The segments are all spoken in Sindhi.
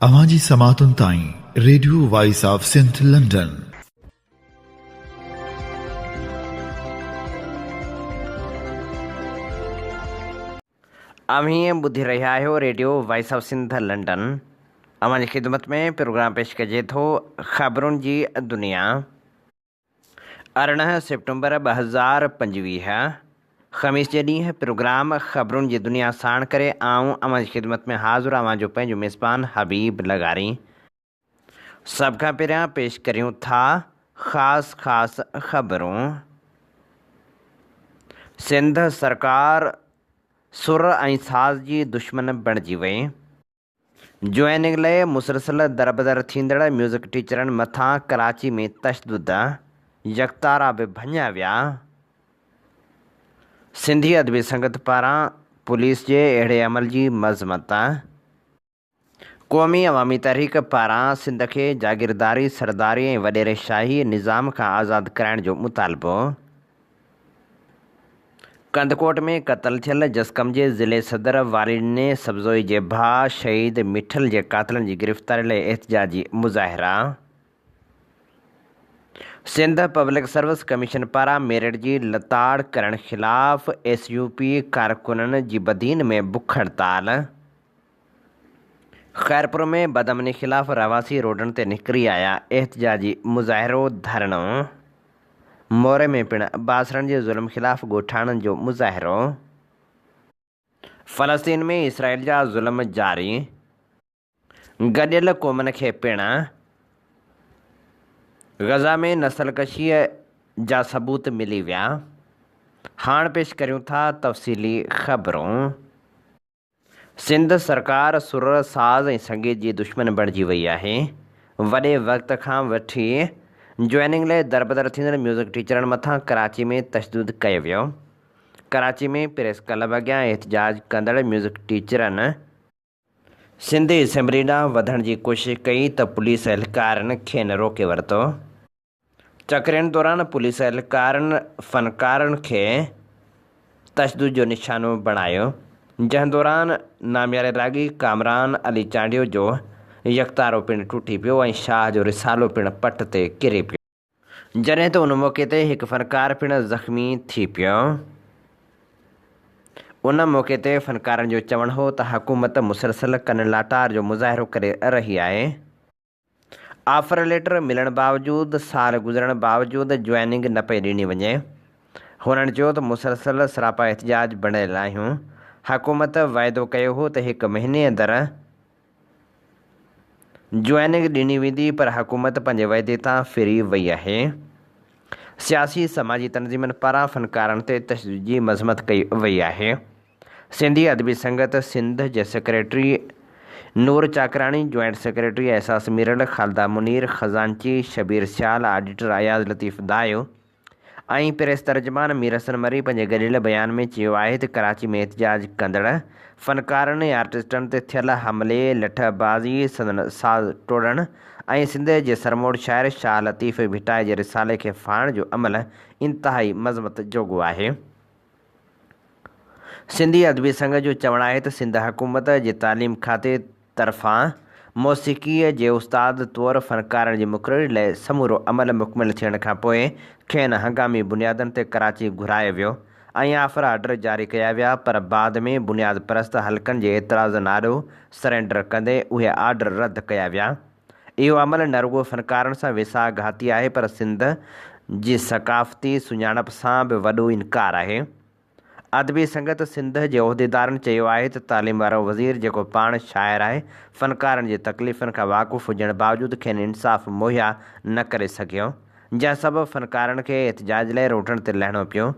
اوهان جي سماعتن تائين radio voice of Sindh London. اوهين ٻڌي رهيا آهيو radio voice of Sindh London. اوهان جي خدمت ۾ پروگرام پيش ڪجي ٿو خبرن جي دنيا. 18 سيپٽمبر 2025 خميس جي ڏينهن پروگرام خبرن جي دنيا ساڻ ڪري آئون اوهان جي خدمت ۾ حاضر اوهان جو پنهنجو ميزبان حبيب لغاري. سڀ کان پهريان پيش ڪريون ٿا خاص خاص خبرون. سنڌ سرڪار سر ۽ ساز جي دشمن بڻجي وئي. جوائننگ لئه مسلسل دربدر ٿيندڙ ميوزڪ ٽيچرن مٿان ڪراچي ۾ تشدد، يڪتارا به ڀڃيا ويا. سنڌي ادبي سنگت پاران پوليس جي اهڙي عمل جي مذمت. قومي عوامي تحريڪ پاران سنڌ کي جاگيرداري، سرداري ۽ وڏيري شاهي نظام کان آزاد ڪرائڻ جو مطالبو. ڪنڌڪوٽ ۾ قتل ٿيل جسقم جي ضلعي صدر واليڏني سبزوئي جي ڀاء شهيد مٺل جي قاتلن جي گرفتاري لاء احتجاجي مظاهرا. سنڌ پبلڪ سروس ڪميشن پاران ميرٽ جي لتاڙ ڪرڻ خلاف ايس يو پي ڪارڪنن جي بدين ۾ بک هڙتال. خيرپور ۾ بدامني خلاف رهواسي روڊن تي نڪري آيا، احتجاجي مظاهرو، ڌرڻو. موري ۾ پڻ بااثرن جي ظلم خلاف ڳوٺاڻن جو مظاهرو. فلسطين ۾ اسرائيل جا ظلم جاري. گڏيل قومن کي پڻ غزه ۾ نسل ڪشيء جا ثبوت ملي ويا. هاڻ پيش ڪريون ٿا تفصيلي خبرون. سنڌ سرڪار سر، ساز ۽ سنگيت جي دشمن بڻجي وئي آهي. وڏي وقت کان وٺي جوائننگ لاء دربدر ٿيندڙ ميوزڪ ٽيچرن مٿان ڪراچي ۾ تشدد ڪيو ويو. ڪراچي ۾ پريس ڪلب اڳيان احتجاج ڪندڙ ميوزڪ ٽيچرن سنڌ اسيمبلي ڏانهن وڌڻ جي ڪوشش ڪئي ته پوليس اهلڪارن کين روڪي ورتو. چڪرين دوران پوليس اهلڪارن فنڪارن کي تشدد جو نشانو بڻايو، جنهن دوران نامياري راڳي ڪامران علي چانڊيو جو يڪتارو پڻ ٽٽي پيو ۽ شاهه جو رسالو پڻ پٽ تي ڪري پيو. جڏهن ته ان موقعي تي هڪ فنڪار پڻ زخمي ٿي پيو. ان موقعي تي فنڪارن جو چوڻ هو ته حڪومت مسلسل ڪن لاٽار جو مظاهرو ڪري رهي آهي. آفر ليٽر ملڻ باوجود سال گذرڻ باوجود جوائننگ نه پئي ڏني وڃي. هنن چيو ته مسلسل سراپا احتجاج بڻيل آهيون، حڪومت واعدو ڪيو هو ته هڪ مهيني اندر جوائننگ ڏني ويندي پر حڪومت پنهنجي واعدي تان ڦري وئي آهي. سياسي سماجي تنظيمن پاران فنڪارن تي تشدد جي مذمت ڪئي وئي آهي. سنڌي ادبي سنگت سنڌ جي secretary Noor Chakrani, joint secretary Ehsas Miral, Khalida Munir, خزانچي شبير سيال، آڊيٽر اياز لطيف دايو ۽ پريس ترجمان مير حسن مري پنهنجي گڏيل بيان ۾ چيو آهي ته ڪراچي ۾ احتجاج ڪندڙ فنڪارن ۽ آرٽسٽن تي ٿيل حملي، لٺ بازي، سندن ساز ٽوڙڻ ۽ سنڌ جي سرموڙ شاعر شاهه لطيف ڀٽائي جي رسالي کي ڦاڙڻ جو عمل انتهائي مذمت جوڳو آهي. سنڌي ادبي سنگت جو چوڻ آهي ته سنڌ حڪومت جي تعليم کاتي طرفان موسيقيء جي استاد طور فنڪارن جي مقرري لاء سمورو عمل مڪمل ٿيڻ کانپوء کين هنگامي بنيادن تي ڪراچي گهرايو ويو ۽ آفر آرڊر جاري ڪيا ويا پر بعد ۾ بنياد پرست حلقن جي اعتراضن آڏو سرينڊر ڪندي اهي آرڊر رد ڪيا ويا. اهو عمل نه رڳو فنڪارن سان ويساهه گهاتي آهي پر سنڌ جي ثقافتي سڃاڻپ سان به وڏو انڪار آهي. ادبي سنگت سنڌ جي عهديدارن چيو آهي ته تعليم وارو وزير جيڪو پاڻ شاعر آهي، فنڪارن جي تڪليفن کان واقف هجڻ باوجود کين انصاف مهيا نه ڪري سگهيو، جنهن سبب فنڪارن کي احتجاج لاء روڊن تي لهڻو پيو.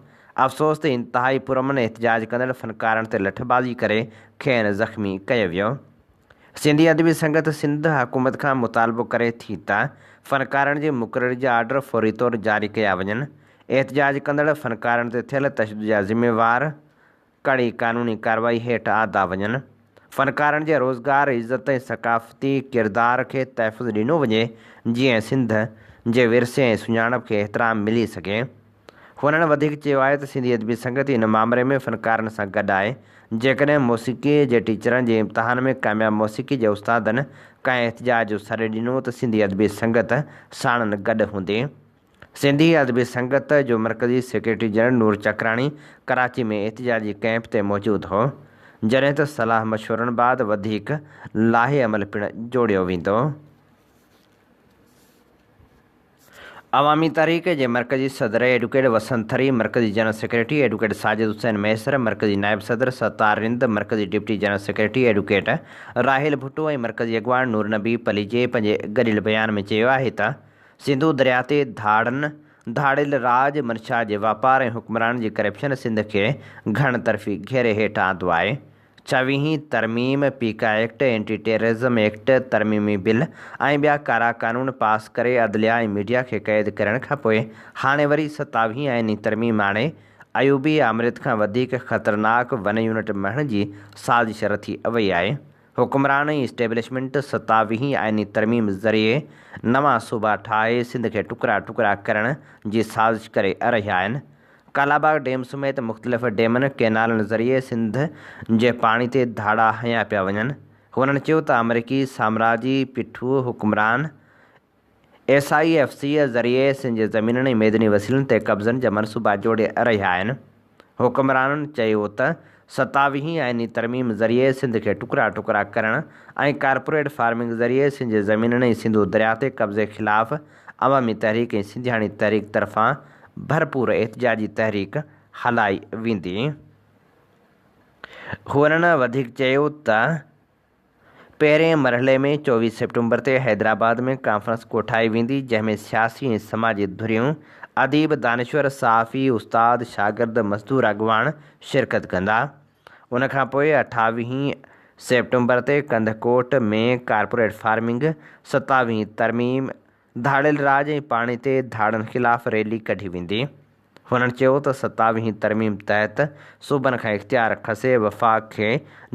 افسوس ته انتهائي پرامن احتجاج ڪندڙ فنڪارن تي لٺبازي ڪري کين زخمي ڪيو ويو. سنڌي ادبي سنگت سنڌ حڪومت کان مطالبو ڪري ٿي ته فنڪارن جي مقرري جا آرڊر فوري طور جاري ڪيا وڃن، احتجاج ڪندڙ فنڪارن تي ٿيل تشدد جا ذميوار ڪڙي قانوني ڪارروائي هيٺ آندا وڃن، فنڪارن جي روزگار، عزت ۽ ثقافتي ڪردار کي تحفظ ڏنو وڃي جيئن سنڌ جي ورثي ۽ سڃاڻپ کي احترام ملي سگهي. هنن وڌيڪ چيو آهي ته سنڌي ادبي سنگت ان مامري ۾ فنڪارن سان گڏ آهي، جيڪڏهن موسيقيء جي ٽيچرن جي امتحان ۾ ڪامياب موسيقي جي استادن ڪنهن احتجاج جو سڏ ڏنو ته سنڌي ادبي سنگت ساڻن گڏ هوندي. سنڌي ادبي سنگت جو مرڪزي سيڪريٽري جنرل نور چڪراڻي ڪراچي ۾ احتجاجي ڪئمپ تي موجود هو، جڏهن ته صلاح مشورن بعد وڌيڪ لاهي عمل پڻ جوڙيو ويندو. عوامي تحريڪ جي مرڪزي صدر ايڊوڪيٽ وسند ٿري، مرڪزي general secretary advocate Sajid Hussain Mahesar, مرڪزي نائب صدر ستار رند، مرڪزي deputy general secretary advocate Raheel Bhutto ۽ مرڪزي اڳواڻ نور نبي پليجي پنهنجي گڏيل بيان ۾ چيو آهي ته سنڌو درياء تي ڌاڙن، ڌاڙيل راڄ، منشا جي واپار ۽ حڪمرانن جي ڪرپشن سنڌ کي گهڻ طرفي گهيري هيٺ آندو آهي. ڇويهين ترميم، PECA act, anti terrorism act, ترميمي بل ۽ ٻيا ڪارا قانون پاس ڪري عدليا ۽ ميڊيا کي قيد ڪرڻ کانپوء هاڻي وري ستاويهين آئيني ترميم آڻي ايوبي آمريت کان وڌيڪ خطرناڪ ون يونٽ مڙهڻ جي سازش رٿي وئي آهي. حڪمران ۽ اسٽيبلشمينٽ ستاويهين آئيني ترميم ذريعي نوان صوبا ٺاهي سنڌ کي ٽڪرا ٽڪرا ڪرڻ جي سازش ڪري رهيا آهن. ڪالاباغ ڊيم سميت مختلف ڊيمن، ڪئنالن ذريعي سنڌ جي پاڻي تي ڌاڙا هنيا پيا وڃن. هنن چيو ته آمريڪي سامراجي پٺو حڪمران ايس I F C ذريعي سنڌ جي زمينن ۽ معدني وسيلن تي قبضن جا منصوبا جوڙي رهيا آهن. حڪمرانن چيو ته ستاويهين آئيني ترميم ذريعي سنڌ کي ٽڪرا ٽڪرا ڪرڻ ۽ ڪارپوريٽ فارمنگ ذريعي سنڌ جي زمينن ۽ سنڌو درياء تي قبضي خلاف عوامي تحريڪ ۽ سنڌياڻي تحريڪ طرفان ڀرپور احتجاجي تحريڪ هلائي ويندي. هنن وڌيڪ چيو ته پهرئين مرحلي ۾ 24 سيپٽمبر تي حيدرآباد ۾ ڪانفرنس ڪوٺائي ويندي، جنهن ۾ سياسي ۽ سماجي ڌريون، اديب، دانشور، صحافي، استاد، شاگرد، مزدور اڳواڻ شرڪت ڪندا. ان کان پوء اٺاويهين سيپٽمبر تي ڪنڌڪوٽ ۾ ڪارپوريٽ فارمنگ، ستاويهين ترميم، ڌاڙيل راڄ ۽ پاڻي تي ڌاڙن خلاف ريلي ڪڍي ويندي. هنن چيو ته ستاويهين ترميم تحت صوبن کان اختيار کسي وفاق کي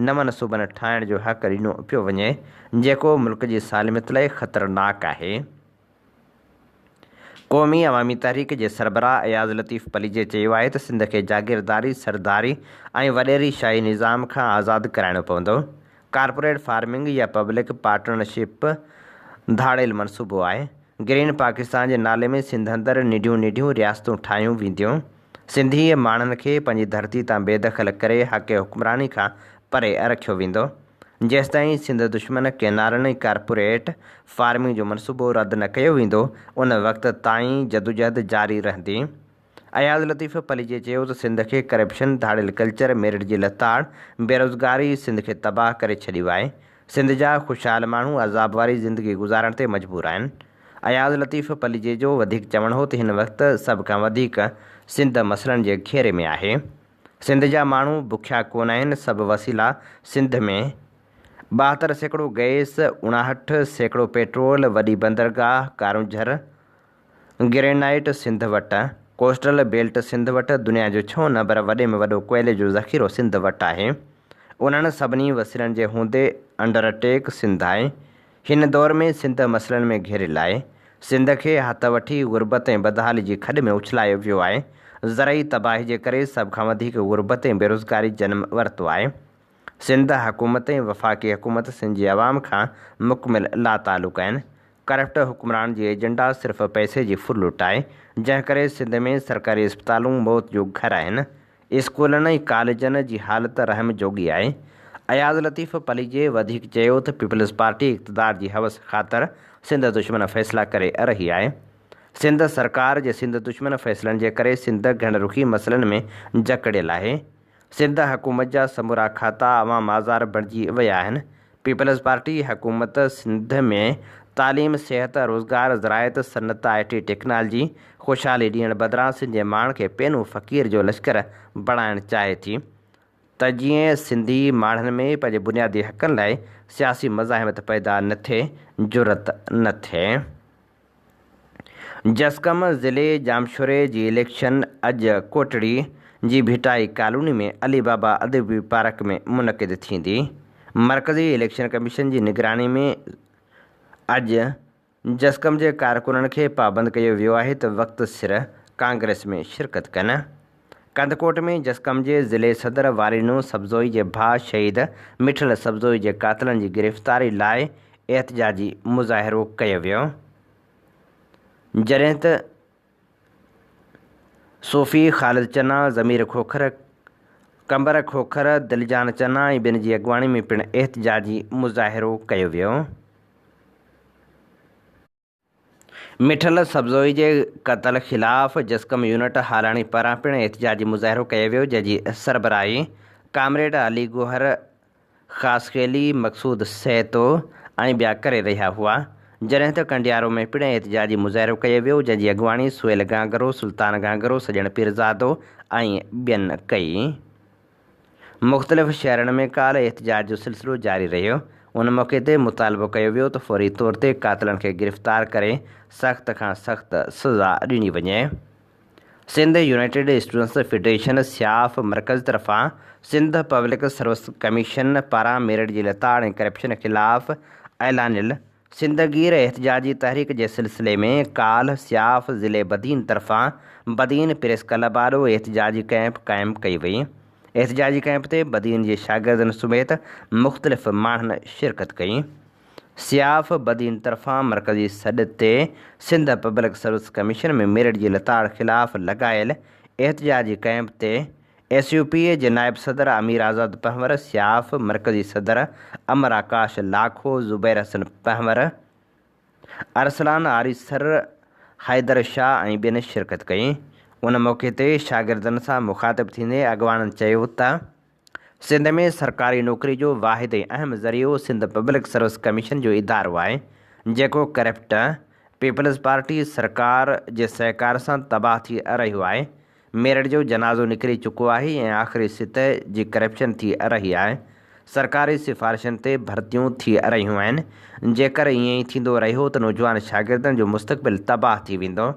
نون صوبن ٺاهڻ جو حق ڏنو پيو وڃي، جيڪو ملڪ جي سالميت لاء خطرناڪ آهي. قومي عوامي تحريڪ جي سربراهه اياز لطيف پليجي چيو آهي ته سنڌ کي جاگيرداري، سرداري ۽ وڏيري شاهي نظام کان آزاد ڪرائڻو پوندو. ڪارپوريٽ فارمنگ يا پبلڪ پارٽنرشپ ڌاڙيل منصوبو آهي. گرين پاڪستان جي نالي ۾ سنڌ اندر ننڍيون ننڍيون رياستون ٺاهيون وينديون. سنڌي ماڻهن کي پنهنجي ڌرتي تان بي دخل ڪري حق حڪمراني کان پري رکيو ويندو. جيستائين سنڌ دشمن ڪئنالن ۽ ڪارپوريٽ فارمنگ جو منصوبو رد نه ڪيو ويندو ان وقت تائين جدوجهد جاري رهندي. اياز لطيف پليجي چيو ته سنڌ کي ڪرپشن، ڌاڙيل ڪلچر، ميرٽ جي لتاڙ، بيروزگاري سنڌ کي تباهه ڪري ڇڏيو آهي، سنڌ جا خوشحال ماڻهو عذاب واري زندگي گذارڻ تي مجبور آهن. اياز لطيف پليجي جو وڌيڪ چوڻ هو ته هن وقت سڀ کان وڌيڪ سنڌ مسئلن جي گهيري ۾ آهي، سنڌ جا ماڻهو بکيا ڪونه آهن، سڀ وسيلا سنڌ ۾ 72% گئس، 59% پيٽرول، وڏي بندرگاهه ڪارونجهر، گرينائيٽ سنڌ وٽ، ڪوسٽل بيلٽ سنڌ وٽ، دنيا جو ڇهون نمبر وڏي ۾ وڏو ڪوئلي جو ذخيرو سنڌ وٽ آهي. انهن سڀني وسيلن جي هوندي انڊر اٽيڪ سنڌ آهي. هن دور ۾ سنڌ مسئلن ۾ گهيريل آهي. سنڌ کي هٿ وٺي غربت ۽ بدحالي جي کڏ ۾ اڇلايو ويو آهي. زرعي تباهي جي ڪري سڀ کان وڌيڪ غربت ۽ بيروزگاري جنم ورتو آهي. سنڌ حڪومت ۽ وفاقي حڪومت سنڌ جي عوام کان مڪمل لاتعلق آهن. ڪرپٽ حڪمران جي ايجنڊا صرف پئسي جي ڦر لٽ آهي، جنهن ڪري سنڌ ۾ سرڪاري اسپتالون موت جو گهر آهن، اسڪولن ۽ ڪاليجن جي حالت رحم جوڳي آهي. اياز لطيف پليجي وڌيڪ چيو ته پيپلز پارٽي اقتدار جي حوس خاطر سنڌ دشمن فيصلا ڪري رهي آهي. سنڌ سرڪار جي سنڌ دشمن فيصلن جي ڪري سنڌ گهڻ رخي مسئلن ۾ جڪڙيل آهي. سنڌ حڪومت جا سمورا کاتا عوام آزار بڻجي ويا آهن. پيپلز پارٽي حڪومت سنڌ ۾ تعليم، صحت، روزگار، زراعت، صنعت، آء ٽي ٽيڪنالجي، خوشحالي ڏيڻ بدران سنڌ جي ماڻهن کي پينو فقير جو لشڪر بڻائڻ چاهي ٿي ته جيئن سنڌي ماڻهن ۾ پنهنجي بنيادي حقن لاء سياسي مزاحمت پيدا نه ٿئي، جرئت نه ٿئي. جسقم ضلعي ڄامشوري جي اليڪشن اڄ ڪوٽڙي جي ڀٽائي ڪالوني ۾ علي بابا ادبي پارڪ ۾ منعقد ٿيندي. مرڪزي اليڪشن ڪميشن جي نگراني ۾ اڄ جسقم جي ڪارڪنن کي پابند ڪيو ويو آهي ته وقت سر ڪانگريس ۾ شرڪت ڪن. ڪنڌڪوٽ ۾ جسقم جي ضلعي صدر والينو سبزوئي جي ڀاء شهيد مٺل سبزوئي جي قاتلن جي گرفتاري لاء احتجاجي مظاهرو ڪيو ويو جڏهن ته صوفي خالد چنا، ضمير کوکر، قمبر کوکر، دلجان چنا ۽ ٻين جي اڳواڻي ۾ پڻ احتجاجي مظاهرو ڪيو ويو. مٺل سبزوئي جي قتل خلاف جسقم يونٽ هالاڻي پاران پڻ احتجاجي مظاهرو ڪيو ويو جنهن جي سربراهي ڪامريڊ علي گوهر خاصخيلي، مقصود سهتو ۽ ٻيا ڪري رهيا هئا. جڏهن ته ڪنڊيارو ۾ پڻ احتجاجي مظاهرو ڪيو ويو جنهن جي اڳواڻي سهيل گانگرو، سلطان گانگرو، سڄڻ پيرزادو ۽ ٻين ڪئي. مختلف شهرن ۾ ڪالهه احتجاج جو سلسلو جاري رهيو، ان موقعي تي مطالبو ڪيو ويو ته فوري طور تي قاتلن کي گرفتار ڪري سخت کان سخت سزا ڏني وڃي. سنڌ يونائيٽيڊ اسٽوڊنٽس فيڊريشن سياف مرڪز طرفان سنڌ پبلڪ سروس ڪميشن پاران ميرٽ جي لتاڙ ۽ ڪرپشن خلاف اعلانيل سنڌ گير احتجاجي تحريڪ جي سلسلي ۾ ڪالهه سياف ضلعي بدين طرفان بدين پريس ڪلب آڏو احتجاجي ڪئمپ قائم ڪئي وئي. احتجاجي ڪئمپ تي بدين جي شاگردن سميت مختلف ماڻهن شرڪت ڪئي. سياف بدين طرفان مرڪزي سڏ تي Sindh public service commission ۾ merit جي لتاڙ خلاف لڳايل احتجاجي ڪئمپ تي ايس يو پي جي نائب صدر امير آزاد پنهور، سياف مرڪزي صدر امر آڪاش لاکو، زبير حسن پنهور، ارسلان آريسر، حيدر شاهه ۽ ٻين شرڪت ڪئي. ان موقعي تي شاگردن سان مخاطب ٿيندي اڳواڻن چيو ته سنڌ ۾ سرڪاري نوڪري جو واحد ۽ اهم ذريعو سنڌ پبلڪ سروس ڪميشن جو ادارو آهي جيڪو ڪرپٽ پيپلز پارٽي سرڪار جي سهڪار سان تباهه ٿي رهيو آهي. ميرٽ جو جنازو نڪري چڪو آهي ۽ آخري سطح جي ڪرپشن ٿي رهي آهي، سرڪاري سفارشن تي ڀرتيون ٿي رهيون آهن، جيڪر ائين ئي ٿيندو رهيو ته نوجوان شاگردن جو مستقبل تباهه ٿي ويندو.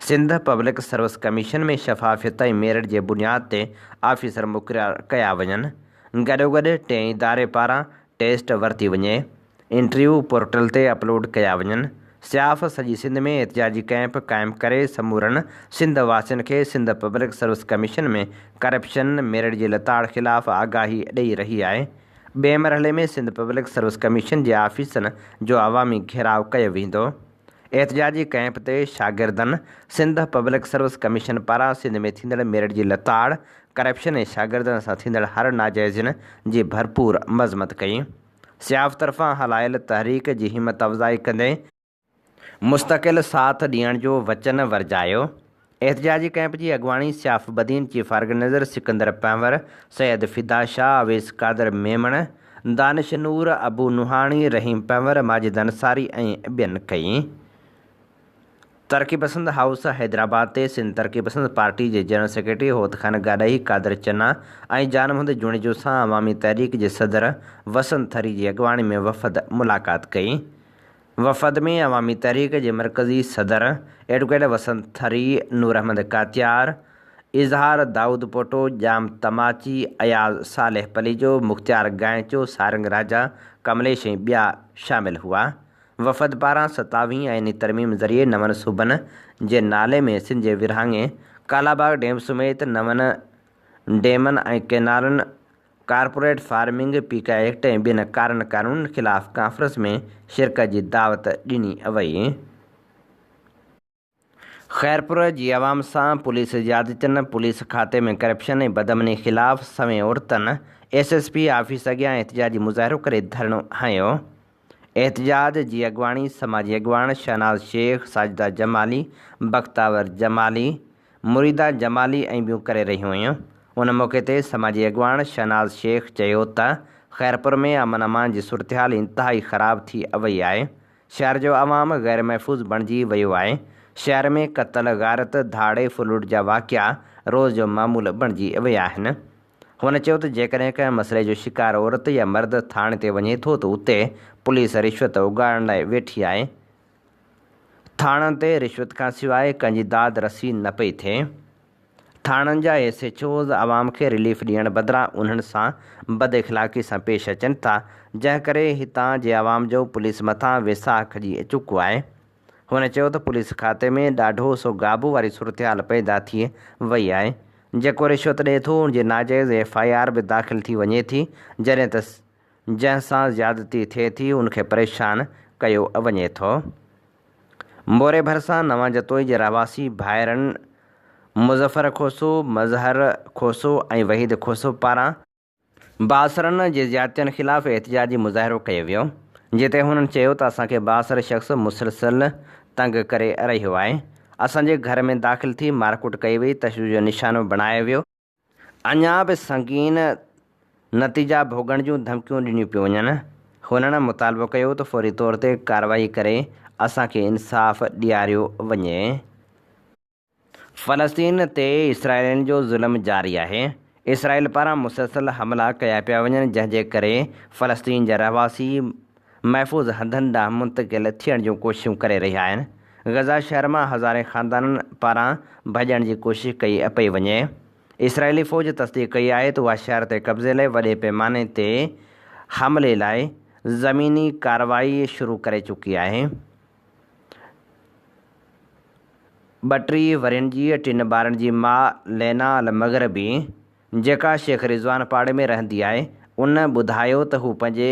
سنڌ پبلڪ سروس ڪميشن ۾ شفافيت ۽ ميرٽ جي بنياد تي آفيسر مقرر ڪيا وڃن، گڏوگڏ ٽئين اداري پاران ٽيسٽ ورتي وڃي. انٽرويو پورٽل تي اپلوڊ ڪيا وڃن. سياف سڄي سنڌ ۾ احتجاجي ڪئمپ قائم ڪري سمورن سنڌ واسين کي Sindh public service commission ۾ corruption, merit جي لتاڙ خلاف آگاهي ڏئي رهي آهي. ٻئي مرحلي ۾ سنڌ پبلڪ سروس ڪميشن جي آفيسن جو عوامي گهيراء ڪيو ويندو. احتجاجي ڪئمپ تي شاگردن سنڌ پبلڪ سروس ڪميشن پاران سنڌ ۾ ٿيندڙ ميرٽ جي لتاڙ، ڪرپشن ۽ شاگردن سان ٿيندڙ هر ناجائزين جي ڀرپور مذمت ڪئي. سياف طرفان هلايل تحريڪ جي همت افزائي ڪندي مستقل ساٿ ڏيڻ جو وچن ورجايو. احتجاجي ڪئمپ جي اڳواڻي سياف بدين چيف آرگنائيزر سڪندر پنهور، سيد فدا شاهه، اويس قادر ميمڻ، دانش نور، ابو نوحاڻي، رحيم پنهور، ماجد انصاري ۽ ٻين ڪئي. ترقي پسند هائوس حيدرآباد تي سنڌ ترقي پسند پارٽي جي جنرل سيڪريٽري هوت خان گاڏاهي، قادر چنا ۽ جان محمد جوڻيجو سان عوامي تحريڪ جي صدر وسند ٿري جي اڳواڻي ۾ وفد ملاقات ڪئي. وفد ۾ عوامي تحريڪ جي مرڪزي صدر ايڊووڪيٽ وسند ٿري، نور احمد ڪاتيار، اظهار دائود پوٽو، ڄام تماچي، اياز صالح پليجو، مختيار گائنچو، سارنگ راجا، ڪمليش ۽ ٻيا شامل هئا. وفد پاران ستاويهين آئيني ترميم ذريعي نون صوبن جي نالي ۾ سنڌ جي ورهاڱي، ڪالاباغ ڊيم سميت نون ڊيمن ۽ ڪئنالن، ڪارپوريٽ فارمنگ، پيڪا ايڪٽ ۽ ٻين ڪارن قانونن خلاف ڪانفرنس ۾ شرڪت جي دعوت ڏني وئي. خيرپور جي عوام سان پوليس زيادتين، پوليس کاتي ۾ ڪرپشن ۽ بدامني خلاف سوين عورتن ايس ايس پي آفيس اڳيان احتجاجي مظاهرو ڪري ڌرڻو هنيو. احتجاج جي اڳواڻي سماجي اڳواڻ شهناز شيخ، ساجده جمالي، بختاور جمالي، مريده جمالي ۽ ٻيون ڪري رهيون هيون. ان موقعي تي سماجي اڳواڻ شهناز شيخ چيو ته خيرپور ۾ امن امان جي صورتحال انتهائي خراب ٿي وئي آهي، شهر جو عوام غير محفوظ بڻجي ويو آهي، شهر ۾ قتل، غارت، ڌاڙي، ڦرلوٽ جا واقعا روز جو معمول بڻجي ويا آهن. هن چيو ته جيڪڏهن ڪنهن مسئلي جو شڪار عورت يا مرد ٿاڻي تي وڃي ٿو ته اتي پوليس رشوت اڳاڙڻ لاء ويٺي آهي، ٿاڻن تي رشوت کانسواء ڪنهن جي داد رسي نه پئي ٿئي. ٿاڻن جا ايس ايڇ اوز عوام کي رليف ڏيڻ بدران انهن سان بد اخلاقي سان پيش اچن ٿا، جنهن ڪري هتان جي عوام جو پوليس مٿان ويساهه کڄي چڪو آهي. هن چيو ته پوليس کاتي ۾ ڏاڍو سو گابو واري صورتحال پيدا ٿي وئي آهي. جيڪو رشوت ڏئي ٿو ان جي ناجائز ايف I R به داخل ٿي وڃي ٿي، جڏهن ته جنهن سان زيادتي ٿئي ٿي ان کي پريشان ڪيو وڃي ٿو. موري ڀرسان نوان جتوئي جي رهواسي ڀائرن مظفر کوسو، مظهر کوسو ۽ وحيد کوسو پاران بااثرن جي زيادتين خلاف احتجاجي مظاهرو ڪيو ويو، جتي هنن چيو ته اسان کي بااثر شخص مسلسل تنگ ڪري رهيو آهي، اسان جي گهر ۾ داخل ٿي مارڪٽ ڪئي وئي، تشدد جو نشانو بڻايو ويو، اڃا به سنگين نتيجا ڀوڳڻ جون ڌمڪيون ڏنيون پيون وڃن، هنن مطالبو ڪيو ته فوري طور تي ڪارروائي ڪري اسان کي انصاف ڏياريو وڃي. فلسطين تي اسرائيلين جو ظلم جاري آهي، اسرائيل پاران مسلسل حملا ڪيا پيا وڃن جنهن جي ڪري فلسطين جا رهواسي محفوظ هنڌن ڏانهن منتقل ٿيڻ جون ڪوششون ڪري رهيا آهن، غزه شهر مان هزارين خاندانن پاران ڀڄڻ جي ڪوشش ڪئي پئي وڃي. اسرائيلي فوج تصديق ڪئي آهي ته اها شهر تي قبضي لاء وڏي پيماني تي حملي لاء زميني ڪارروائي شروع ڪري چڪي آهي. 32 ورهين جي ٽن ٻارن جي ماء لينا المغربي، جيڪا شيخ رضوان پاڙي ۾ رهندي آهي، ان ٻڌايو ته هو پنهنجي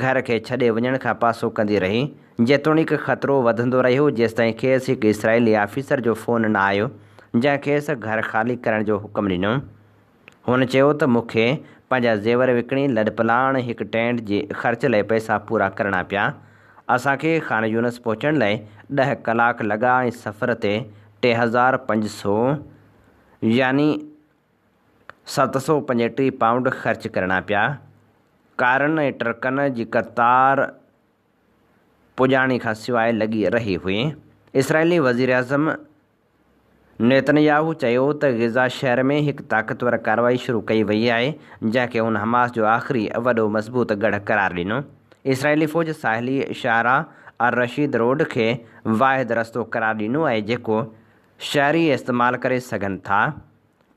گهر کي ڇڏي وڃڻ کان پاسو ڪندي رهي، جيتوڻيڪ خطرو وڌندو رهيو جيستائين کيس هڪ اسرائيلي آفيسر جو فون نه آيو، جنهن کيس گهر خالي ڪرڻ جو حڪم ڏنو. هن چيو ته مون کي پنهنجا زيور وڪڻي لڏپلاڻ هڪ ٽينٽ جي خرچ لاء پئسا پورا ڪرڻا پيا. اسان کي خان يونس پهچڻ لاء ڏهه ڪلاڪ لڳا ۽ سفر تي 3500 يعني 735 پائونڊ خرچ ڪرڻا پيا. ڪارن ۽ ٽرڪن جي قطار پڄاڻي کان سواء لڳي رهي هئي. اسرائيلي وزيراعظم نيتنياهو چيو ته غزه شهر ۾ هڪ طاقتور ڪارروائي شروع ڪئي وئي آهي، جنهن کي هن حماس جو آخري وڏو مضبوط ڳڙهه قرار ڏنو. اسرائيلي فوج ساحلي شاهراهه الرشيد روڊ کي واحد رستو قرار ڏنو آهي جيڪو شهري استعمال ڪري سگهن ٿا.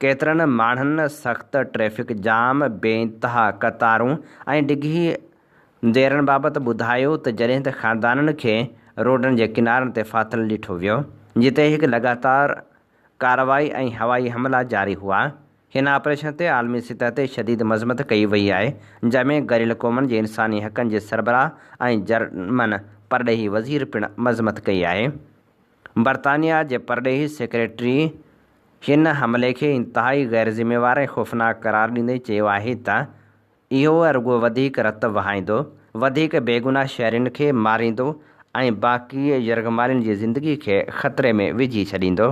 ڪيترن ماڻهن سخت ٽريفڪ جام، بي انتها قطارون ۽ ڊگهي ديرن بابت ٻڌايو ته جڏهن ته خاندانن کي روڊن جي ڪنارن تي ڦاٿل ڏٺو ويو، جتي هڪ لڳاتار ڪارروائي ۽ هوائي حملا جاري هئا. هن آپريشن تي عالمي سطح تي شديد مذمت ڪئي وئي آهي، جنهن ۾ گڏيل قومن جي انساني حقن جي سربراهه ۽ جرمن پرڏيهي وزير پڻ مذمت ڪئي آهي. برطانيا جي پرڏيهي سيڪريٽري هن حملي کي انتهائي غير ذميوار ۽ خوفناڪ قرار ڏيندي چيو آهي ته اهو رڳو وڌيڪ رت وهائيندو، وڌيڪ بيگناهه شهرين کي ماريندو ۽ باقي يرغمالين جي زندگي کي خطري ۾ وجهي ڇڏيندو.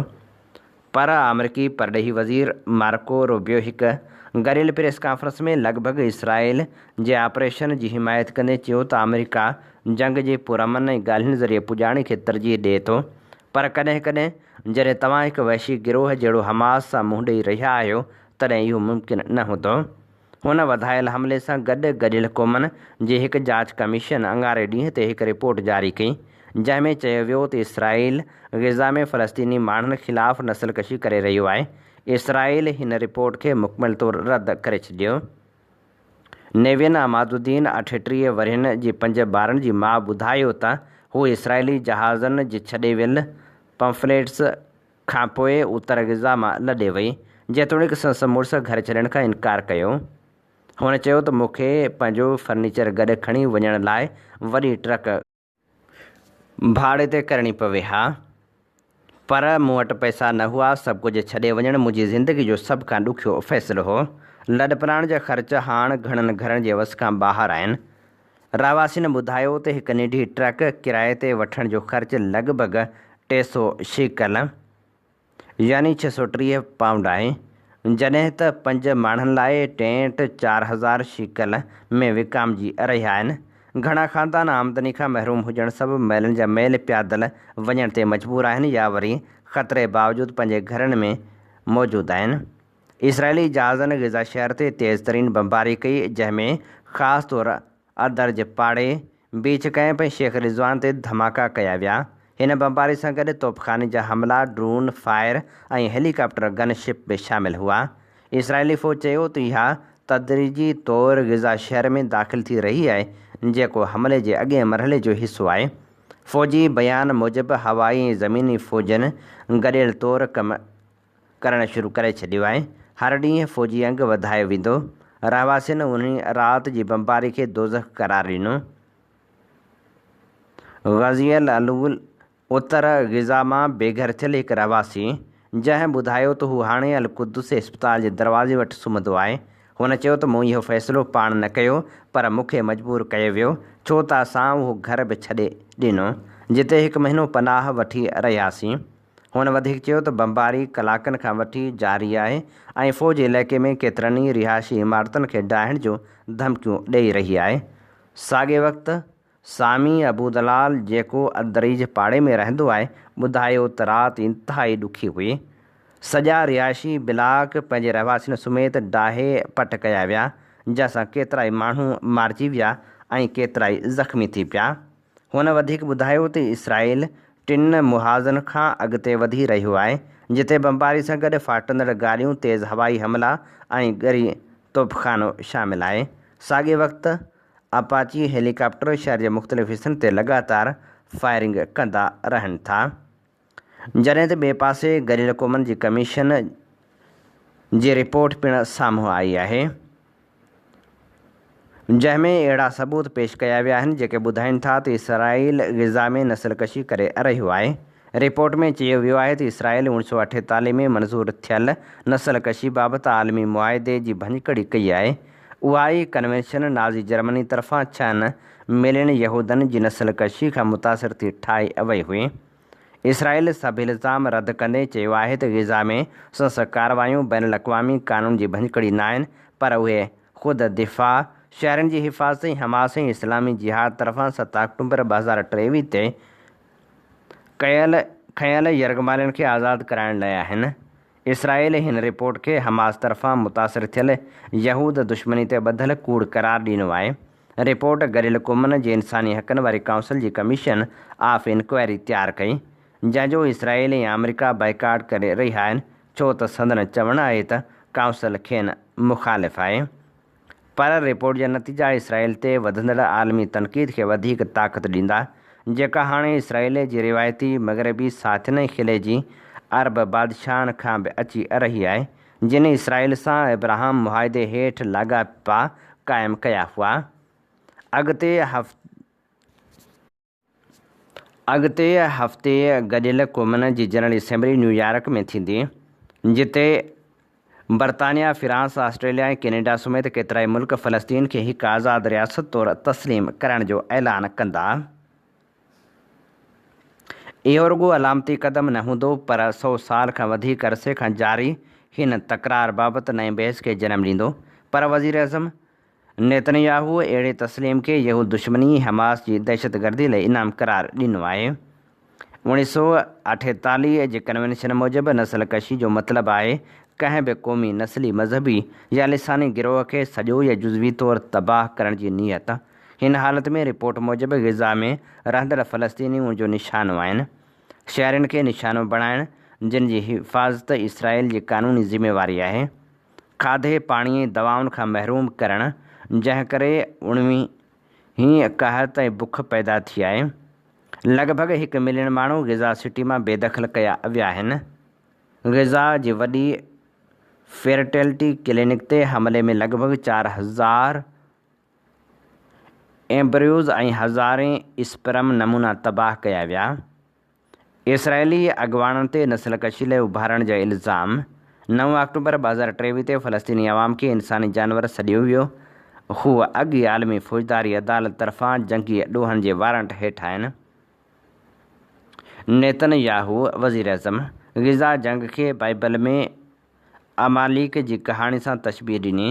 پر آمريڪي پرڏيهي وزير مارڪو روبيو هڪ گڏيل پريس ڪانفرنس ۾ لڳ ڀڳ اسرائيل جي آپريشن جي حمايت ڪندي چيو ته آمريڪا جنگ جي پرامن ۽ ڳالهين ذريعي پڄاڻي کي ترجيح ڏئي ٿو پر ڪڏهن ڪڏهن جڏهن توهان هڪ وحشي گروهه جهڙو حماس سان منهن ڏئي رهيا آهيو تڏهن اهو ممڪن نه هوندو. هن وڌايل حملي سان گڏ گڏيل قومن جي هڪ جاچ ڪميشن اڱاري ڏينهن تي هڪ رپورٽ جاري ڪئي، جنهن ۾ چيو ويو ته اسرائيل غزه ۾ فلسطيني ماڻهن خلاف نسل ڪشي ڪري رهيو آهي. اسرائيل هن رپورٽ کي مڪمل طور رد ڪري ڇڏيو. نيوين عمادالدين 38 ورهين جي پنج ٻارن جي ماء ٻڌايو ته هو اسرائيلي جهازن جي ڇڏي ويل پمفليٽس کان پوء اتر غزه مان لڏي وئي، جيتوڻيڪ سندس مڙس گهر ڇڏڻ کان انڪار ڪيو. هن چيو ته مون کي پنهنجو فرنيچر گڏ کڻي وڃڻ لاء وڏي ٽرڪ ڀاڙي تي ڪرڻي پوي ها، پر مون وٽ پئسا نه هئا، سڀ ڪجهه ڇڏي وڃڻ منهنجي زندگي جو سڀ کان ڏکيو فيصلو هو. لڏپلاڻ جا خرچ هاڻ گهڻن گهرن جي وس کان ٻاهر آهن. رهواسين ٻڌايو ته هڪ ننڍي ٽرڪ ڪرائي تي وٺڻ جو خرچ لڳ ڀڳ 300 شيڪل يعني 630 پائونڊ آهي، جڏهن ته پنج ماڻهن لاء ٽينٽ 4000 شيڪل ۾ وڪامجي رهيا آهن. گهڻا خاندان آمدني کان محروم هجڻ سبب ميلن جا ميل پيادل وڃڻ تي مجبور آهن يا وري خطري باوجود پنهنجي گهرن ۾ موجود آهن. اسرائيلي جهازن غزه شهر تي تيز ترين بمباري ڪئي، جنهن ۾ خاص طور الدرج پاڙي، بيچ ڪئمپ ۽ شيخ رضوان تي ڌماڪا ڪيا ويا. هن بمباري سان گڏ توپخاني جا حملا، drone fire ۽ helicopter gunship به شامل هئا. اسرائيلي فوج چيو ته اها تدريجي طور غزه شهر ۾ داخل ٿي رهي آهي، جيڪو حملي جي اڳئين مرحلي جو حصو آهي. فوجي بيان موجب هوائي ۽ زميني فوجن گڏيل طور ڪم ڪرڻ شروع ڪري ڇڏيو آهي. هر ڏينهن فوجي انگ وڌايو ويندو. رهواسين انهي رات جي بمباري کي دوزخ قرار ڏنو. غزي العلول اتر غزه مان بي گهر ٿيل هڪ رهواسي، جنهن ٻڌايو ته هو هاڻي القدس اسپتال جي دروازي وٽ سمهندو آهي، هن چيو ته مون اهو فيصلو پاڻ نه ڪيو پر مون کي مجبور ڪيو ويو ڇو ته اسان اهو گهر به ڇڏي ڏنو جتي هڪ مهينو پناهه وٺي رهياسين. هن وڌيڪ چيو ته بمباري ڪلاڪن کان وٺي جاري آهي ۽ فوج علائقي ۾ ڪيترن ئي رهائشي عمارتن کي ڊاهڻ جون ڌمڪيون ڏئي رهي آهي. ساڳئي وقت سامي ابو دلال جيڪو الدريج پاڙي ۾ رهندو آهي، ٻڌايو ته رات انتهائي ڏکي هئي. سڄا رهائشي بلاڪ پنهنجي رهواسين سميت ڊاهي پٽ ڪيا ويا، جنهن سان ڪيترائي ماڻهو مارجي ويا ۽ ڪيترائي زخمي ٿي پيا. هن وڌيڪ ٻڌايو ته اسرائيل ٽن محاذن کان اڳتي وڌي رهيو آهي، جتي بمباري سان گڏ ڦاٽندڙ گاڏيون، تيز هوائي حملا ۽ ڳري توبخانو شامل آهي. ساڳئي وقت اپاچي هيليڪاپٽر شهر جي مختلف حصن تي لڳاتار فائرنگ ڪندا رهن ٿا. جڏهن ته ٻئي پاسي گڏيل قومن جي ڪميشن جي رپورٽ پڻ سامهون آئي آهي جنهن ۾ اهڙا ثبوت پيش ڪيا ويا آهن جيڪي ٻڌائين ٿا ته اسرائيل غزه ۾ نسل ڪشي ڪري رهيو آهي. رپورٽ ۾ چيو ويو آهي ته اسرائيل اوڻ سؤ اٺيتاليهه ۾ منظور ٿيل نسل ڪشي بابت عالمي معاهدي جي ڀڃڪڙي ڪئي آهي. اها ئي ڪنوينشن نازي جرمني طرفان ڇهن ملين يهودن جي نسل ڪشي کان متاثر ٿي ٺاهي وئي هئي. اسرائيل سڀ الزام رد ڪندي چيو آهي ته غزه ۾ سندس ڪارروايون بين الاقوامي قانون جي ڀڃڪڙي ناهن پر اهي خود دفاع، شهرين جي حفاظت ۽ حماس ۽ اسلامي جهاد طرفان ست آڪٽومبر 2023 تي ڪيل کنيل يرغمالين کي آزاد ڪرائڻ لاء آهن. اسرائيل هن رپورٽ کي حماس طرفان متاثر ٿيل يهود دشمني تي ٻڌل ڪوڙ قرار ڏنو آهي. رپورٽ گڏيل قومن جي انساني حقن واري ڪائونسل جي ڪميشن آف انڪوائري تيار ڪئي، جنهن جو اسرائيل ۽ آمريڪا بائيڪاٽ ڪري رهيا آهن ڇو ته سندن چوڻ آهي ته ڪائونسل کين مخالف آهي. پر رپورٽ جا نتيجا اسرائيل تي وڌندڙ عالمي تنقيد کي وڌيڪ طاقت ڏيندا، جيڪا هاڻي اسرائيل جي روايتي مغربي ساٿين ۽ خليجي عرب بادشاهن کان به اچي رهي آهي، جن اسرائيل سان ابراهم معاهدي هيٺ لاڳاپا قائم ڪيا هئا. اڳتي اڳتي هفتي گڏيل قومن جي جنرل اسيمبلي نيويارڪ ۾ ٿيندي، جتي برطانيا، فرانس، آسٽريليا ۽ ڪينيڊا سميت ڪيترائي ملڪ فلسطين کي هڪ آزاد رياست طور تسليم ڪرڻ جو اعلان ڪندا. اهو رڳو علامتي قدم نه هوندو پر سئو سال کان وڌيڪ عرصي کان جاري هن تڪرار بابت نئين بحث کي جنم ڏيندو پر وزيراعظم نيتنياهو اهڙي تسليم کي يهود دشمني ۽ حماس جي دهشتگردي لاء انعام قرار ڏنو آهي. 1948 جي ڪنوينشن موجب نسل ڪشي جو مطلب آهي ڪنهن به قومي، نسلي، مذهبي يا لساني گروهه کي سڄو يا جزوي طور تباهه ڪرڻ جي نيت. هن حالت ۾ رپورٽ موجب غزه ۾ رهندڙ فلسطيني ان جو نشانو آهن. شهرين کي نشانو بڻائڻ جن جي حفاظت اسرائيل جي قانوني ذميواري آهي. کاڌي، پاڻي ۽ دوائن کان محروم ڪرڻ، جنهن ڪري اڻويهين قحط ۽ بک پيدا ٿي آهي. لڳ ڀڳ هڪ ملين ماڻهو غزه سٽي مان بي دخل ڪيا ويا آهن. غزه جي وڏي فيرٽيلٽي ڪلينڪ تي حملي ۾ لڳ ڀڳ 4000 ايمبريوز ۽ هزارين اسپرم نمونا تباهه ڪيا ويا. اسرائيلي اڳواڻن تي نسل ڪشي لاء اڀارڻ جا الزام، نو آڪٽوبر 2023 تي فلسطيني عوام کي انساني جانور سڏيو ويو، هو اڳ ئي عالمي فوجداري عدالت طرفان جنگي ڏوهن جي وارنٽ هيٺ آهن. نيتن ياهو وزيراعظم غزه جنگ کي بائبل ۾ عماليق جي ڪهاڻي سان تشبيهه ڏني،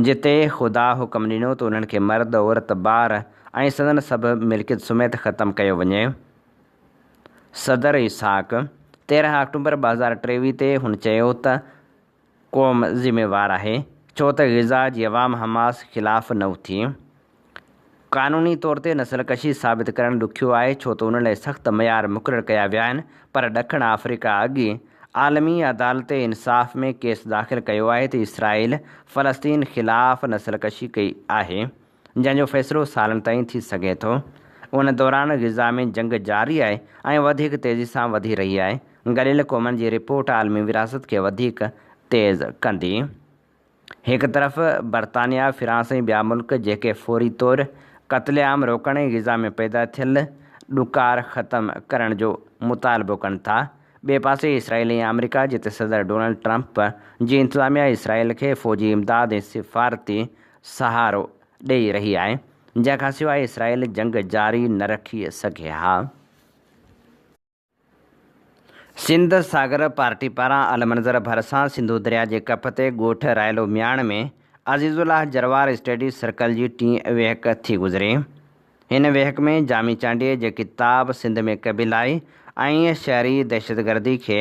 جتي خدا حڪم ڏنو ته انهن کي مرد، عورت، ٻار ۽ سندن سڀ ملڪيت سميت ختم ڪيو وڃي. صدر اسحاق، 13 آڪٽوبر 2023 تي هن چيو ته قوم ذميوار آهي، ڇو ته غزه جي عوام حماس خلاف نه اٿي. قانوني طور تي نسل ڪشي ثابت ڪرڻ ڏکيو آهي ڇو ته ان لاء سخت معيار مقرر ڪيا ويا آهن پر ڏکڻ آفريڪا اڳ ئي عالمي عدالت انصاف ۾ ڪيس داخل ڪيو آهي ته اسرائيل فلسطين خلاف نسل ڪشي ڪئي آهي جنهن جو فيصلو سالن تائين ٿي سگهي ٿو. ان دوران غزه ۾ جنگ جاري آهي ۽ وڌيڪ تيزي سان وڌي رهي آهي. گڏيل قومن جي رپورٽ عالمي وراثت کي وڌيڪ تيز ڪندي. هڪ طرف برطانيا، فرانس ۽ ٻيا ملڪ جيڪي فوري طور قتل عام روڪڻ ۽ غزه ۾ پيدا ٿيل ڏڪار ختم ڪرڻ جو مطالبو ڪن ٿا، ٻئي پاسي اسرائيل ۽ آمريڪا جتي صدر ڊونلڊ ٽرمپ جي انتظاميا اسرائيل کي فوجي امداد ۽ سفارتي سهارو ڏئي رهي آهي، جنهن کانسواء اسرائيل جنگ جاري نه رکي سگهي ها. سنڌ ساگر پارٽي پاران المنظر ڀرسان سنڌو درياء جي ڪپ تي ڳوٺ رائلو مياڻ ۾ عزيز الله جروار اسٽڊي سرڪل جي ٽين ويهڪ ٿي گذري. هن ويهڪ ۾ جامي چانڊيي جي ڪتاب سنڌ ۾ قبيلائي ۽ شهري دهشتگردي کي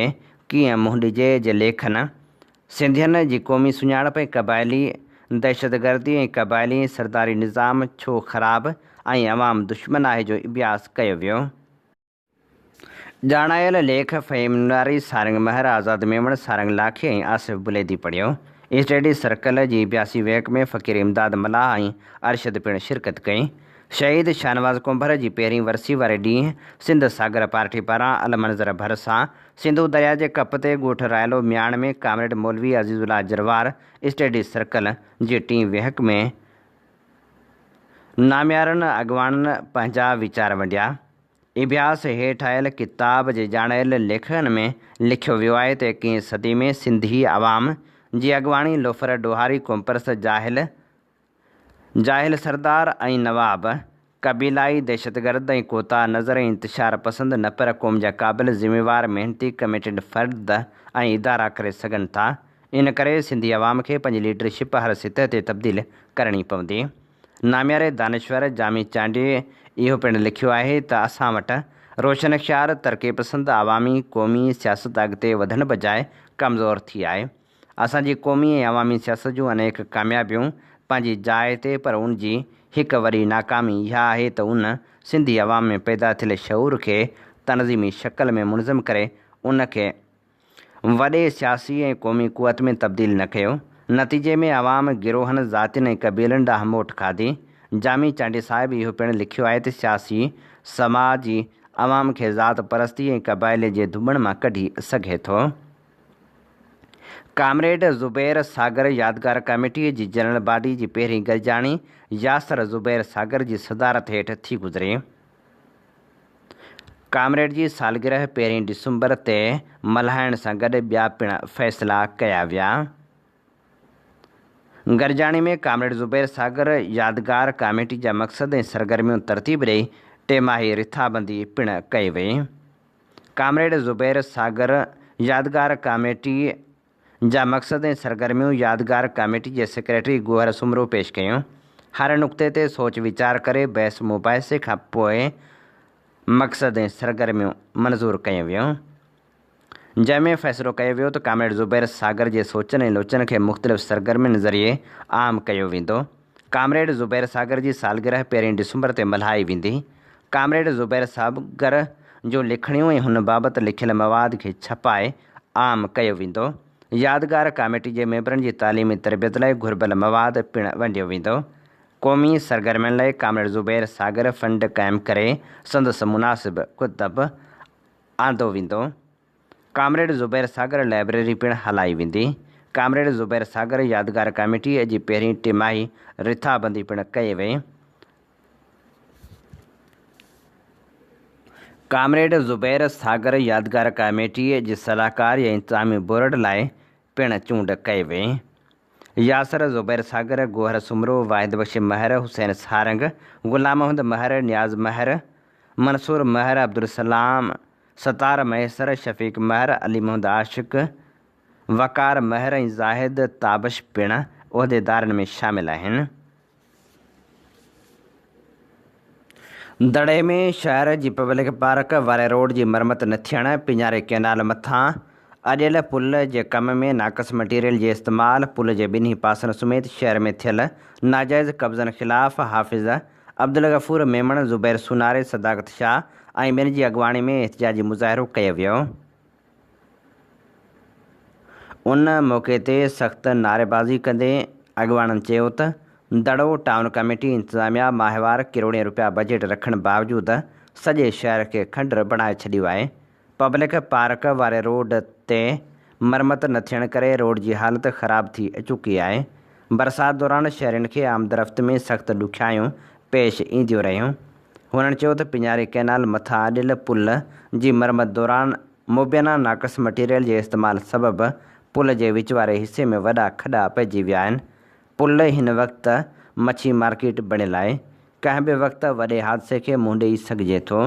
ڪيئن منهن ڏجي جي ليکن، سنڌين جي قومي سڃاڻپ ۽ قبائلي دهشتگردي ۽ قبائلي ۽ سرداري نظام ڇو خراب ۽ عوام دشمن آهي جو اڀياس ڪيو ويو. ڄاڻايل ليک فهيم نوناري، سارنگ مهر، آزاد ميمڻ، سارنگ لاکي ۽ آصف بليدي پڙهيو. اسٽڊي سرڪل جي اڀياسي ويهڪ ۾ فقير امداد ملاح ۽ ارشد پڻ شرڪت ڪئي. شهيد شاهنواز ڪنڀر جي پهرين ورسي واري ڏينهن سنڌ ساگر پارٽي پاران المنظر ڀرسان سنڌو درياء جي ڪپ تي ڳوٺ رائلو مياڻ ۾ ڪامريڊ مولوي عزيز الله جروار اسٽڊي سرڪل جي ٽين ويهڪ ۾ ناميارن اڳواڻن پنهنجا ويچار ونڊيا. اڀياس هيٺ آيل ڪتاب جي ڄاڻايل ليکڪن ۾ لکيو ويو آهي ته ايڪيهين صدي ۾ سنڌي عوام جي اڳواڻي لوفر ڏوهاري قومپرست جاهل جاهل سردار ۽ نواب، قبيلائي دهشتگرد ۽ ڪوتاهه نظر ۽ انتشار پسند نه پر قوم جا قابل، ذميوار، محنتي، ڪميٽيڊ فرد ۽ ادارا ڪري سگهن ٿا. ان ڪري سنڌي عوام کي پنهنجي ليڊرشپ هر سطح تي تبديل ڪرڻي پوندي. نامياري دانشور جامي چانڊيي اهو پڻ لکيو آهي ته اسان وٽ روشن خيال، ترقي پسند، عوامي، قومي سياست اڳتي وڌڻ بجاء ڪمزور ٿي آهي. اسان جي قومي ۽ عوامي سياست جون انيڪ ڪاميابيون پنهنجي جاء تي پر ان جي هڪ وڏي ناڪامي اها آهي ته ان سنڌي عوام ۾ پيدا ٿيل شعور کي تنظيمي شڪل ۾ منظم ڪري ان کي وڏي سياسي ۽ قومي قوت ۾ تبديل نه ڪيو. نتيجي ۾ عوام گروهن، ذاتين ۽ قبيلن ڏانهن موٽ کاڌي. جامي چانڊيي صاحب اهو پڻ لکيو آهي ته سياسي سماج ئي عوام کي ذات پرستي ۽ قبائلي جي ڌٻڻ مان ڪڍي سگهي ٿو. ڪامريڊ زبير ساگر يادگار ڪاميٽيء جي جنرل باڊي جي پهرين گڏجاڻي ياسر زبير ساگر جي صدارت هيٺ ٿي گذري. ڪامريڊ جي سالگرهه پهرين ڊسمبر تي ملهائڻ سان گڏ ٻيا پڻ فيصلا ڪيا ويا. گڏجاڻي ۾ ڪامريڊ زبير ساگر يادگار ڪاميٽي جا مقصد ۽ سرگرميون ترتيب ڏئي ٽماهي رٿابندي پڻ ڪئي وئي. ڪامريڊ زبير ساگر يادگار ڪاميٽي جا مقصد ۽ سرگرميون يادگار ڪاميٽي جي سيڪريٽري گوهر سومرو پيش ڪيون. هر نقطي تي سوچ ويچار ڪري بحث مباحثي کان پوء مقصد ۽ سرگرميون منظور ڪيون ويون. جنهن ۾ فيصلو ڪيو ويو ته ڪامريڊ زبير ساگر جي سوچن ۽ لوچن کي مختلف سرگرمين ذريعي عام ڪيو ويندو. ڪامريڊ زبير ساگر جي سالگرهه پهرين ڊسمبر تي ملهائي ويندي. ڪامريڊ زبير ساگر جون لکڻيون ۽ هن بابت لکيل مواد کي ڇپائي عام ڪيو ويندو. يادگار ڪاميٽي جي ميمبرن جي تعليمي تربيت لاء گهربل مواد پڻ ونڊيو ويندو. قومي سرگرمين لاء ڪامريڊ زبير ساگر فنڊ قائم ڪري سندس مناسب ڪتب آندو ويندو. ڪامريڊ زبير ساگر لائبريري پڻ هلائي ويندي. ڪامريڊ زبير ساگر يادگار ڪاميٽيء جي پهرين ٽماهي رٿابندي پڻ ڪئي وئي. ڪامريڊ زبير ساگر يادگار ڪاميٽيء جي صلاحڪار يا انتظامي بورڊ لاء پڻ چونڊ ڪئي وئي. ياسر زبير ساگر، گوهر سومرو، واحد بخش مهر، حسين سارنگ، غلام محمد مهر، نياز مهر، منصور مهر، عبدالسلام، ستار مهيسر، شفيق مهر، علي محمد عاشق، وقار مهر ۽ زاهد تابش پڻ عهديدارن ۾ شامل آهن. دڙي ۾ شهر جي پبلڪ پارڪ واري روڊ جي مرمت نه ٿيڻ، پڃاري ڪئنال مٿان اڏيل پل جي ڪم ۾ ناقص مٽيريل جي استعمال، پل جي ٻنهي پاسن سميت شهر ۾ ٿيل ناجائز قبضن خلاف حافظ عبدالغفور ميمڻ، زبير سوناري، صداقت شاهه ۽ ٻين جي اڳواڻي ۾ احتجاجي مظاهرو ڪيو ويو. ان موقعي تي سخت نعريبازي ڪندي اڳواڻن چيو ته دڙو ٽائون ڪميٽي انتظاميا ماهوار ڪروڙين روپيا بجيٽ رکڻ باوجود سڄي شهر کي کنڊر بڻائي ڇڏيو آهي، پبلڪ پارڪ واري روڊ تي مرمت نه ٿيڻ ڪري روڊ جي حالت خراب ٿي چڪي آهي. برسات دوران شهرين کي آمدرفت ۾ سخت ڏکيائيون پيش اينديون رهيون. هنن چيو ته پڃاري ڪئنال مٿان اڏيل پل جي مرمت دوران مبينا ناقص مٽيريل جي استعمال سبب پل جي وچ واري حصي ۾ وڏا کڏا پئجي ويا آهن. پل هن وقت مڇي مارڪيٽ بڻيل آهي. ڪنهن به وقت وڏي حادثي کي منهن ڏئي سگهجي ٿو.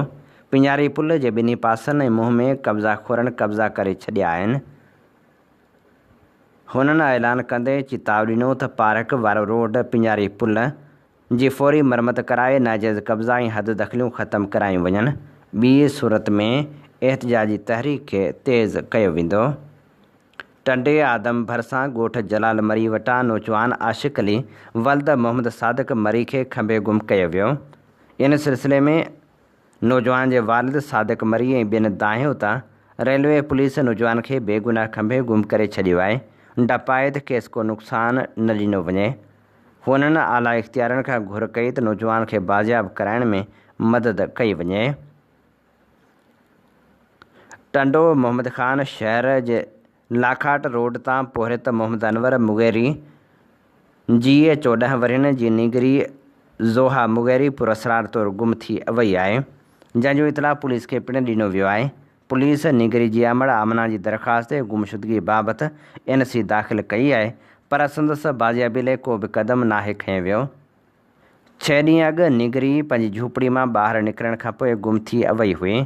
پڃاري پل جي ٻنهي پاسن ۽ منهن ۾ قبضا خورن قبضا ڪري ڇڏيا آهن. هنن اعلان ڪندي چتاء ڏنو ته پارڪ وارو روڊ پڃاري پل جي فوري مرمت ڪرائي ناجائز قبضا ۽ حد دخليون ختم ڪرايون وڃن، ٻي صورت ۾ احتجاجي تحريڪ کي تيز ڪيو ويندو. ٽنڊي آدم ڀرسان ڳوٺ جلال مري وٽان نوجوان عاشق علي ولد محمد صادق مري کي کنڀي گم ڪيو ويو. ان سلسلي ۾ نوجوان جي والد صادق مري ۽ ٻين دانهيو ته ريلوي پوليس نوجوان کي بيگناهه کنڀي گم ڪري ڇڏيو آهي، ڊپ آهي ته کيس ڪو نقصان نه ڏنو وڃي. هنن اعليٰ اختيارين کان گهر ڪئي ته نوجوان کي بازياب ڪرائڻ ۾ مدد ڪئي وڃي. ٽنڊو محمد خان شهر جي لاکاٽ روڊ تان پورهيت محمد انور مغيري جي 14 ورهين جي نينگري زوها مغيري پراسرار طور گم ٿي وئي آهي، جنهن جو اطلاع پوليس کي پڻ ڏنو ويو آهي. پوليس نينگري جي امڙ آمنه جي درخواست تي گمشدگي بابت اين سي داخل ڪئي آهي پر سندس بازيابي لاء ڪو به قدم ناهي کنيو ويو. ڇهه ڏينهن اڳ نينگري پنهنجي جهوپڙي مان ٻاهر نڪرڻ کانپوء گم ٿي وئي هئي،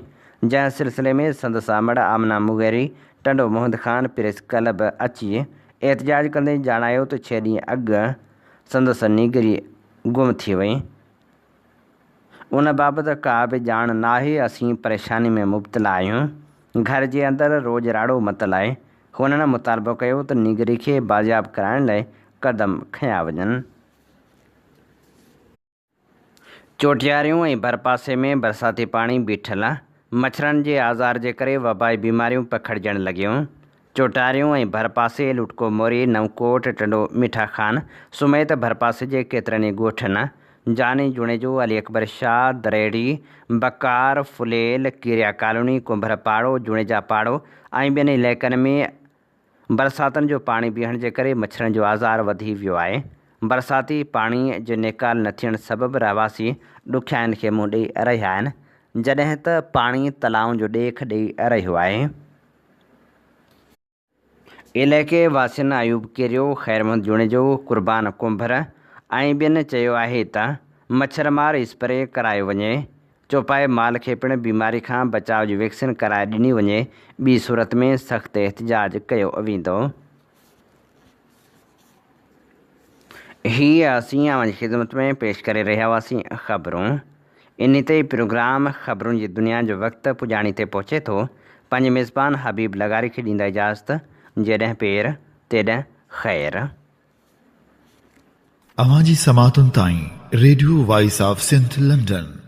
جنهن سلسلي ۾ سندس امڙ آمنه مغيري ٽنڊو محمد خان پريس ڪلب اچي احتجاج ڪندي ڄاڻايو ته ڇهه ڏينهن اڳ سندس نينگري گم ٿي وئي، ان بابت ڪا به ڄاڻ ناهي، اسين پريشاني ۾ مبتلا آهيون، گهر جي اندر روڄ راڙو متل آهي، هنن مطالبو ڪيو ته نينگري کي بازياب ڪرائڻ لاء قدم کنيا وڃن. چوٽياريون ۽ ڀرپاسي ۾ برساتي پاڻي بيٺل، مڇرن جي آزار جي ڪري وبائي بيماريون پکڙجڻ لڳيون. چوٽاريون ۽ ڀرپاسي لٽڪو موري، نئون ڪوٽ، ٽنڊو مٺا خان سميت ڀرپاسي جي ڪيترن ئي ڳوٺن جاني جوڻيجو، علي اڪبر شاهه، دريڙي، بڪار، ڦليل، ڪيريا ڪالوني، ڪنڀر پاڙو، جوڻيجا پاڙو ۽ ٻين علائقن ۾ برساتن جو پاڻي بيهڻ جي ڪري مڇرن جو آزار وڌي ويو آهي. برساتي پاڻي جي نيڪال نه ٿيڻ سبب رهواسي ڏکيائين کي منهن ڏئي رهيا آهن، جڏهن ته پاڻي تلائن جو ڏيک ڏئي رهيو آهي. علائقي واسين ايوب ڪيريو، خير محمد جوڻيجو، قربان ڪنڀر ۽ ٻين چيو آهي ته مڇر مار اسپري ڪرايو وڃي، چوپائي مال کي پڻ بيماري کان بچاء جي ويڪسين ڪرائي ڏني وڃي، ٻي صورت ۾ سخت احتجاج ڪيو ويندو. هي اسين اوهان جي خدمت ۾ پيش ڪري رهيا هئاسين خبرون. انهي تي ئي پروگرام خبرن جي دنيا جو وقت پڄاڻي تي پهچي ٿو. پنهنجي ميزبان حبيب لغاري کي ڏيندا اجازت، جيڏهن پير، تيڏهن خير. اوهان جي سماعتن تائين radio voice of Sindh London.